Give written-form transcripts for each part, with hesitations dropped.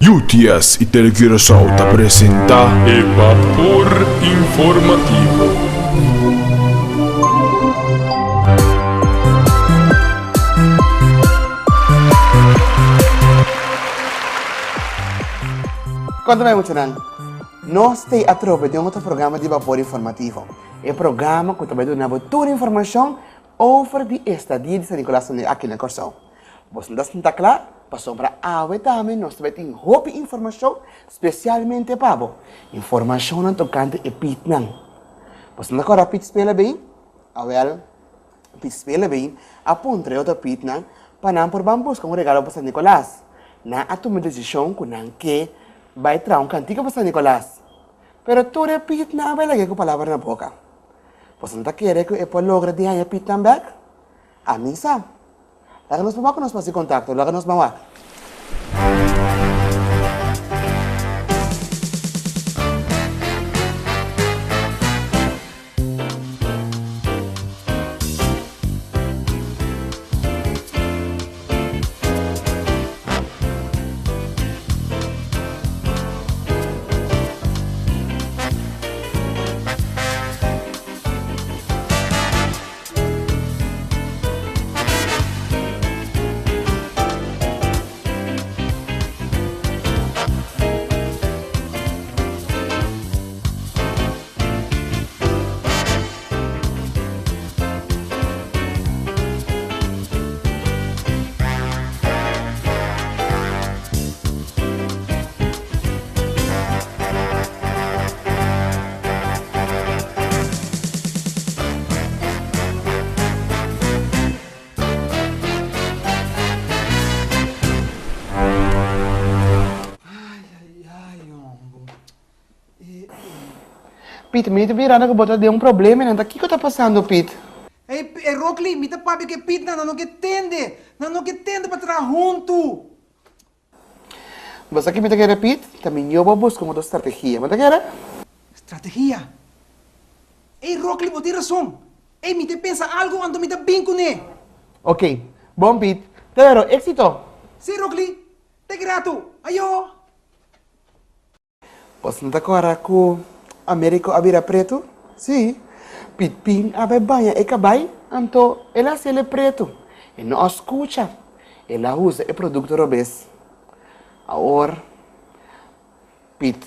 UTS y Telecuraçao ta presenta. E Bapor Informativo. Konta mi muchanan, nos ta atrobe den otro programa di Bapor Informativo. E programa ku ta bai duna bo tur informashon over di estadia di San Nicolas aki na Kòrsou. Boso no ta sinta kla? Pasobra awe tambe nos ta bai tin hopi informashon spesialmente pa bo. Informashonnan tokante e pitnan. Boso no ta kòrda pit spela bei? Awèl, pit spela bei a puntra e otro pitnan pa nan por ban buska un regalo pa San Nikolas. Nan a tuma e desishon ku nan ke bai traha un kantika pa San Nikolas. Pero tur e pitnan a bai lag'é ku palabra na boka. Boso no ta kere ku e por logra di haña pitnan bèk? Ami sa. Laga nos proba ku nos por hasi kontakto. Laga nos ban wak. Pit, mi ta mirando ku bo ta den un problema i nan ta kiko ta pasando Pit? Ey, ey Rockly, mi ta papia ku e Pitnan, nan no ke tende, nan no ke tende pa traha huntu. Bo sa ki mi ta kere Pit? Ta mihó bo buska un otro strategia. Bo ta kere? Strategia? Ey Rockly bo tin rason. Ey mi ta pensa algo anto mi ta bin kuné. Ok, bon Pit. Pero, éxito! Sí Rockly, te grato. Ayo! Bos no ta kòrda ku Americo a bira pretu? Sí, Pitpin a bai baña e kabai, anto el a hasiel e pretu. E no a skucha, el a usa e produkto robes. Awor, Pit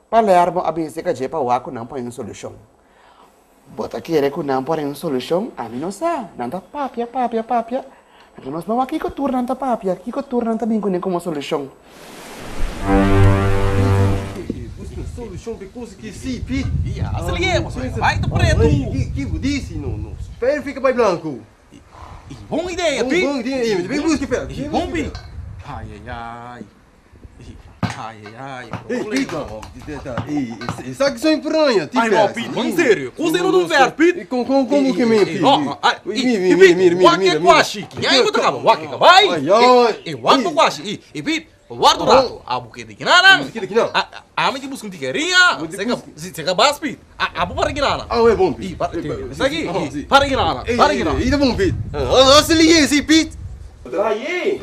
Palermo a bin seka dje pa wak ku nan por haña un solushon. Bo ta kere ku nan por haña un solushon? Ami no sa. Nan ta papia, papia, papia. Anto nos no wak kiko tur nan ta papia, kiko tur nan ta bin kuné komo solushon. Solushon pa e kos aki si, Pit. Bai ta pretu. Ki bo disi? No, no. Spera fika bai blanku. Bon idea, Pit. Bon idea. Bin buska e. Bon, Pit. Ai, ai, ai. Ai, ai, Ei, Pit, esaki son piranha, ti Ai, no, Pit, ban serio. Cosa no dun ver, Pit. Como como que me, Pit? Mira, mira, mira, mira. Wak e kwashi. Ki ai bo ta kaba? Wak e kabai. Ai, ai. E wak bo kwashi. I, i Pit, warda un rato. Abo ke di kinana. Ke di kinana. Ami ti buska un tikeria. Seka bas, Pit. Abo para kinana. Ah, e bon, Pit. I, para, esaki, para kinana. Para kinana. I ta bon, Pit. Hasi liye si, Pit. Draai.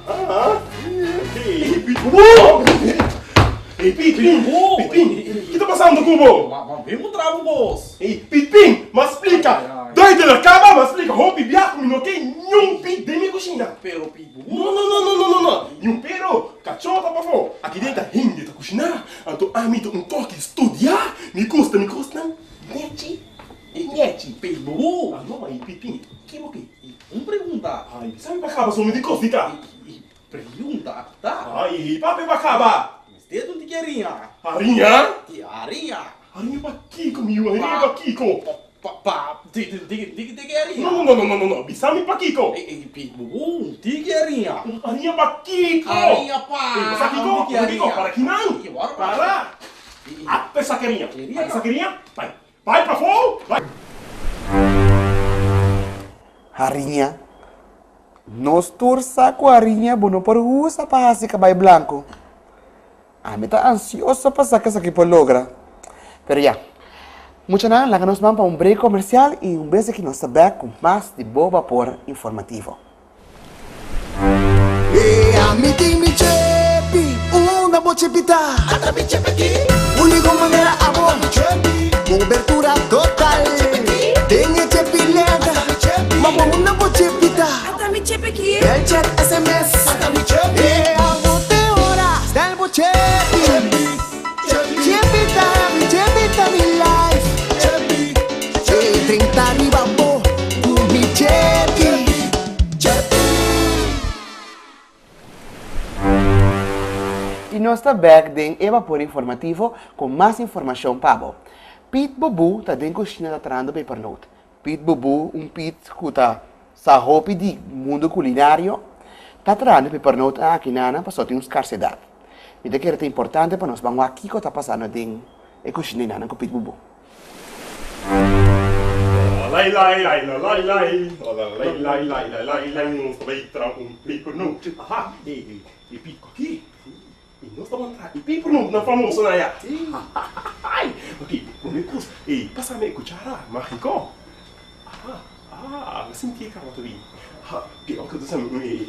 Ei, Pit, bo! Ei, Pit, Pin, Pit, Pin, ki ta pasando ku bo? Ma bin puntra bo bos. Ei, Pit, Pin, ma splika. Duidelijk, kaba, ma splika. Hopi bia ku mi no ke niun pit den mi kushina. Pero, Pit, bo. No, no, no, no, no, no, no. Niun pero. Kachó ta pafó. Aki den ta hende ta kushiná. Anto ami ta un kòki studiá. Mi gusta mi kosnan nechi, nechi. Pit, bo. Ah, no, ma ei, Pit, Pin, ki bo ke? Un pregunta. Ay, bisa mi pa kaba so mi di kos di ka. I pregunta ta. Ay, papia pa kaba. Mester un tiki hariña. Hariña? Ti hariña. Hariña pa kiko mi yu, hariña pa kiko? Pa, pa, ti, ti, tiki, tiki, tiki hariña. No, no, no, no, no, no, bisa mi pa kiko. Ey, ey, pi, bubu, un tiki hariña. Un hariña pa kiko? Hariña pa. Ey, bo sa kiko? Un tiki hariña. Para kinan? Para. Ata esaki hariña. Ata esaki hariña. Bai. Bai pafó! Bai! Hariña. Nos tur sa ku hariña bo no por usa pa hasi kabai blanku. Ami ta ansioso pa sa ke esaki por logra. Pero ya, muchanan laga nos ban pa un break komersial i un bes aki nos ta bek ku mas di bo bapor informativo. Ami tin mi chepi. chipita. Ata mi chepe Único manera abo. Cobertura total. Den e chepileta. Ma bo una bo chipita. Ata mi chepe ki. El chat SMS. Ata mi chepe. E abo te ora. Stel bo chepi. Chepita, mi chepita mi life. E 30 riba bo. Ku mi chepi. Chepi. I nos ta bek den e Bapor Informativo ku mas informashon pa bo. Piet Bobu ta den kushina ta trahando pepernoot. Piet Bobu, un Piet ku ta sa hopi di mundu kulinario, ta trahando pepernoot aki nana pasobra tin un skarsedat. Mi ta kere ta importante pa nos ban wak kiko ta pasando den e kushina di nana ku Piet Bobu. Lai lai lai la lai lai la lai lai lai la lai lai nos ta bai traha un pepernoot. Aha, e e piko aki. E nos ta ban traha e pepernoot nan famoso nan ya. Hahahahay. Ok, prome kos, e pasami e kuchara magiko. Aha, ah, mi sinti e kaba ta bin. Aha, ok, ok, entonces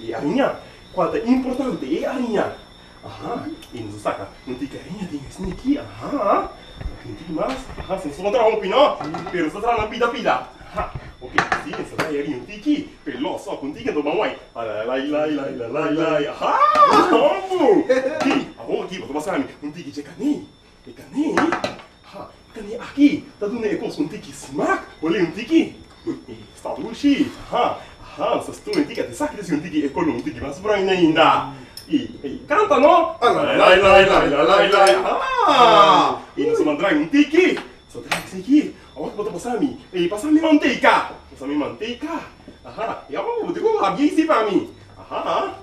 e hariña, kual ta importante, e hariña. Aha, i nos a saka un tiki hariña den esne aki, aha, un tiki mas, aha, si nos no traha hopi no, pero nos ta traha nan pida pida, aha, ok, si nos ta traha e hariña un tiki, pero los òf un tiki anto ban wai, alalailailailalailai, aha, hombu, ok, awor aki bo ta pasa mi un tiki dje kané, e kané, aha, e kané aki ta duna e kos un tiki smak, bo lei un tiki, sta dushi, aha, aha, nos ta strooi un tiki, ata esaki ta si un tiki e koló un tiki mas bruin ainda. I e canta no? Alalailailailalailai ah! I nos a mandra un tiki. Nos a traha esaki. Awor bo ta pasa mi. Ey pasa mi manteca. Pasa mi manteca. Aha. I awor bo tin ku habia isi pa mi. Aha.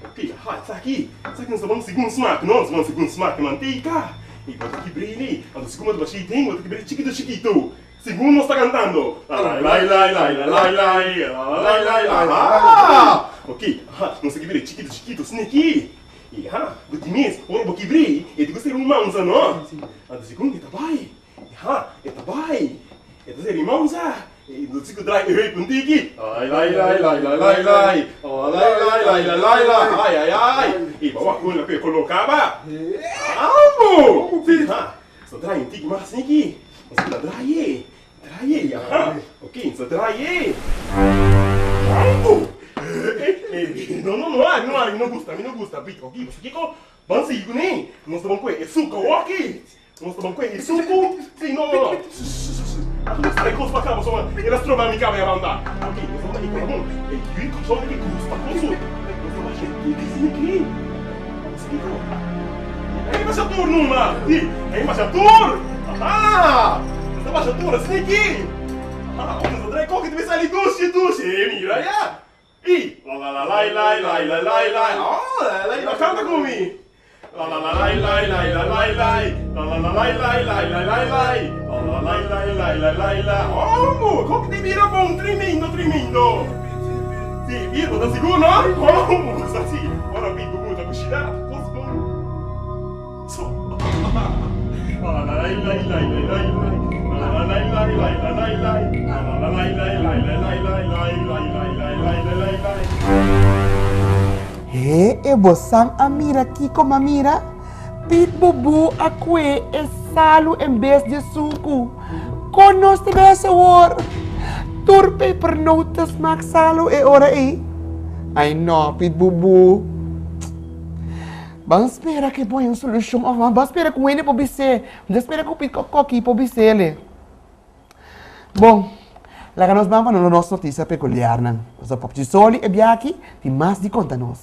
Ok, aha, esaki. Esaki nos ta ban segun smak, no? Nos ta ban segun smak e manteca. I bo ta kibr'e. Anto segun bo ta bash'e den, bo ta kibr'e chikito chikito. Segun nos ta cantando, Lalailailailalailailai, lalailailai, ah! Ok, aha, nos ta kibr'e chikito chikito sneki. I aha, bo di mes, ora bo kibr'e, e tin ku ser un mansa, no? Anto segun e ta bai, aha, e ta bai, e ta ser e mansa, i nos tin ku draai e heup un tiki, lalailailailalailailai, lalailailailalailailai, ai ai ai, i bo wak kon loke e koloka ba. Ambo! Si, ha, nos ta draai un tiki mas sneki. Nos ta draai, draai, aha, ok, nos ta draai. Mango! No, no, no, no, mi no gusta, mi no gusta, Pito, ok, pasobra kiko? Ban sigui kuné, nos ta ban kue e suku awoki, nos ta ban kue e suku, si, no, no, no, a nos trae kos pa kaba, pasobra el a stroba mi kaba e banda, ok, nos ta ban e kua bon, e yu kòrsou di gusta kosu, nos ta basha e kisi aki, pasobra kiko? Ei basha tur numa! Si, ei basha tur! Aha! Nos ta basha tur asina aki! Aha, ora nos ta trae koki ta bisa ali dushi dushi! E mira ya! I, lalalalalailailalailai, oh, el a kanta ku mi! Lalalalalailailalailai, lalalalalailailalailai, lalalalalailailalailai, oh, koki ta bira bon, tremendo, tremendo! Si, bira, bo ta sigur no? Oh, sa si, ora pico bo ta kushina, kos bon. So. He e bosan a mira kiko m'a mira? Piet Bubu a kue e salu en bes di e suku. Kon nos ta bes awor? Tur pepernoot ta smak salu e ora ei. Ai no, Piet Bubu. Ban spera ku e por haña un solushon òf ban spera ku hende por bis'é. Mi ta spera ku Piet Koki por bis'é. Bon, laga nos ban pa nos notisia pekuliarnan. Pasobra Popchi Soli e biaha aki tin mas di konta nos.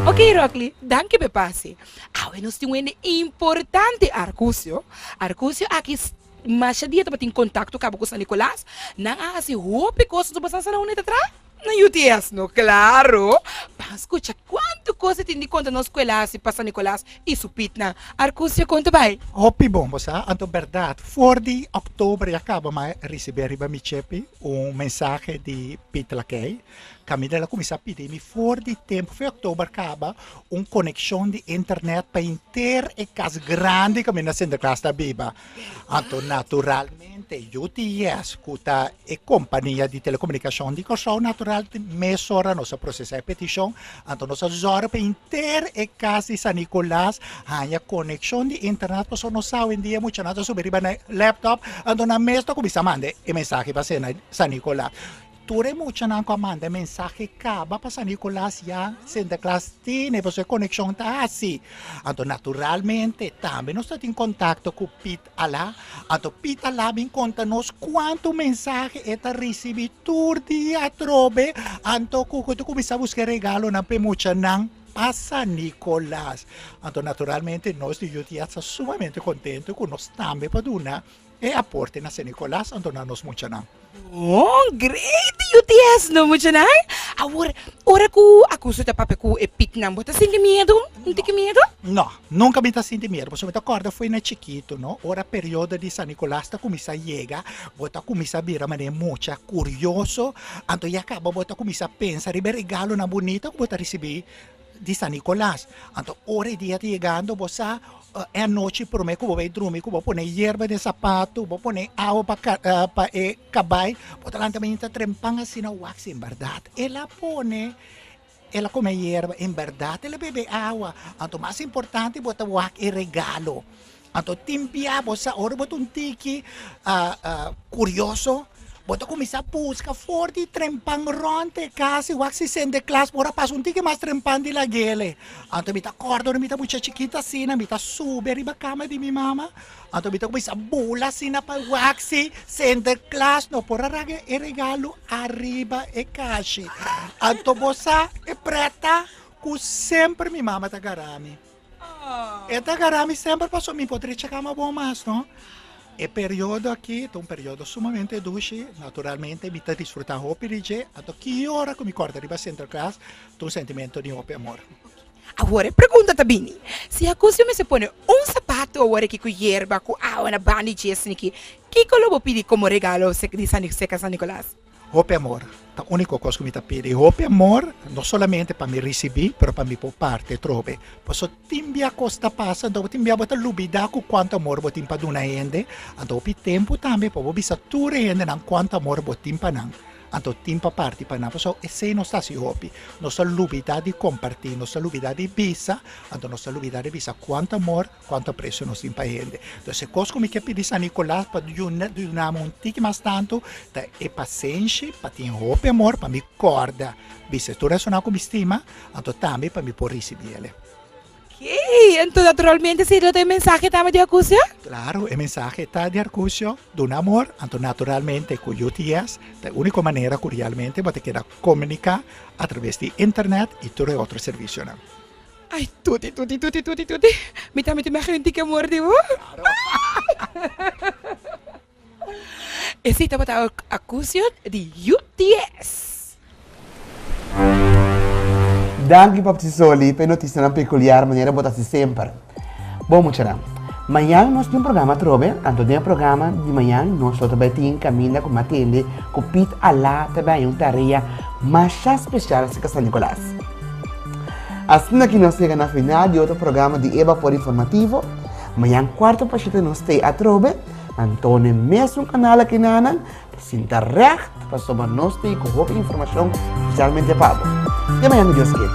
Ok Rockly, danki p'e pase. Awe nos tin un hende importante, Arcucio. Arcucio aki masha dia tabatin kontakto kaba ku San Nicolas. Nan a hasi hopi kos, nos bo sa na unda e ta traha? Na UTS no, klaro. Ban skucha kuantu kos e tin di konta nos ku el a hasi pa San Nicolas i su pitnan. Arcucio, kon ta bai? Hopi bon, bo sa. Anto bèrdat, for di òktober ya kaba m'a risibí riba mi chepi un mensahe di Pit Lakey. Caminda el a cuminsa pidi mi for di tempo fe october caba un conexion di internet pa henter e cas grandi caminda Sinterklaas ta biba. Anto naturalmente UTS cu ta e compania di telecomunicacion di Corsou natural mesora nos a procesa e peticion anto nos a zorg. pa henter e kas di San Nicolas haña konekshon di internet pasobra nos sa awendia muchanan ta subi riba nan laptop anto nan mes ta kuminsá manda e mensahe pa San Nicolas. Tur e muchanan ku a manda e mensahe kaba pa San Nicolas ya Sinterklaas tene pasobra e konekshon ta hasi. Anto naturalmente tambe nos ta tin kontakto ku Piet Alá. Anto Piet Alá bin konta nos kuantu mensahe e ta risibí tur dia atrobe. Anto ku ku ta kuminsá buska e regalonan pa e muchanan pa San Nicolas. Anto naturalmente nos di UTS ta sumamente kontentu ku nos tambe por duna E aporte na San Nicolas anto na nos muchanan. Oh, great UTS no muchanan. Awor, ora ku akuso ta papia ku e pitnan, bo ta sinti miedu? Un tiki miedu? No, nunka mi ta sinti miedu, pasobra mi ta kòrda fo'i na chikitu, no, ora periodo di San Nicolas ta kuminsá yega, bo ta kuminsá bira manera mucha kurioso, anto ya kaba bo ta kuminsá pensa riba e regalonan bunita ku bo ta risibí di San Nicolas. Anto ora e dia ta yegando bo sa e anochi prome ku bo bai drumi ku bo pone yerba den sapatu, bo pone awa pa pa e kabai, bo ta lanta mainta trempan asina wak si en bèrdat el a pone el a kome yerba, en bèrdat el a bebe awa. Anto mas importante bo ta wak e regalo. Anto tin bia bo sa ora bo ta un tiki kurioso bo ta kuminsá buska for di trempan rònt e kas i wak si sende klas por a pasa un tiki mas trempan di lagele. Anto mi ta kòrda ora mi ta mucha chikito asina mi ta subi ariba kama di mi mama anto mi ta kuminsá bula asina pa wak si sende klas no por a raga e regalo ariba e kashi. Anto bo sa e prèt ta ku semper mi mama ta gara mi. E ta gara mi semper pasobra mi por drecha kama bon mas no. E periodo aki ta un periodo sumamente dushi, naturalmente mi ta disfruta hopi di dje, anto ki ora ku mi kòrda riba Sinterklaas ta un sentimento di hopi amor. Awor e pregunta ta bini, si Acucio mester pone un sapato awor aki ku yerba ku awa na banda di dje esaki, kiko lo bo pidi komo regalo di San Nicolas? Hopi amor ta úniko kos ku mi ta pidi. Hopi amor, no solamente pa mi risibí, pero pa mi por parti atrobe. Pasobra tin bia kos ta pasa, anto tin bia bo ta lubidá ku kuantu amor bo tin pa duna hende. Anto hopi tempu tambe pa bo bisa tur e hendenan kuantu amor bo tin pa nan. Anto tin pa parti pa nan. Pasobra esei nos ta hasi hopi. Nos ta lubidá di kompartí, nos ta lubidá di bisa, anto nos ta lubidá di bisa kuantu amor. Cuanto aprecio nos tin pa hende. Entonces e cos cu mi ke pidi San Nicolas pa yunami un tiki mas tanto ta e pasenshi pa tin hopi amor pa mi corda bisa tur esunnan cu mi stima anto tambe pa mi por ricibi ele. Ok, enton naturalmente si lo ta e mensahe tambe di Arcucio? Claro, e mensahe ta di Arcucio, duna amor, anto naturalmente cu UTS ta e unico manera cu realmente bo ta keda comunica a traves di internet y tur e otro servicionan. Ay, tuti, tuti, tuti, tuti, tuti. Mi tambe tin mejor un tiki amor di bo. Esei tabata Acucion di UTS. Danki Papchi Soli pa e noticianan peculiar manera bo ta haci semper. Bon muchanan, mañan nos tin un programa atrobe, anto den e programa di mañan nos lo ta bai tin caminda cu mi a tende cu Piet Alá ta bai haña un tarea masha special cerca San Nicolas. Asina ki nos yega na final di otro programa di E Bapor Informativo. Mañan cuarto pa shete nos stay atrobe, anto n'e mesun canal aki nanan, pa sinta recht pasobra nos stay cu hopi informacion specialmente pa bo. Te mañan cu Dios kere.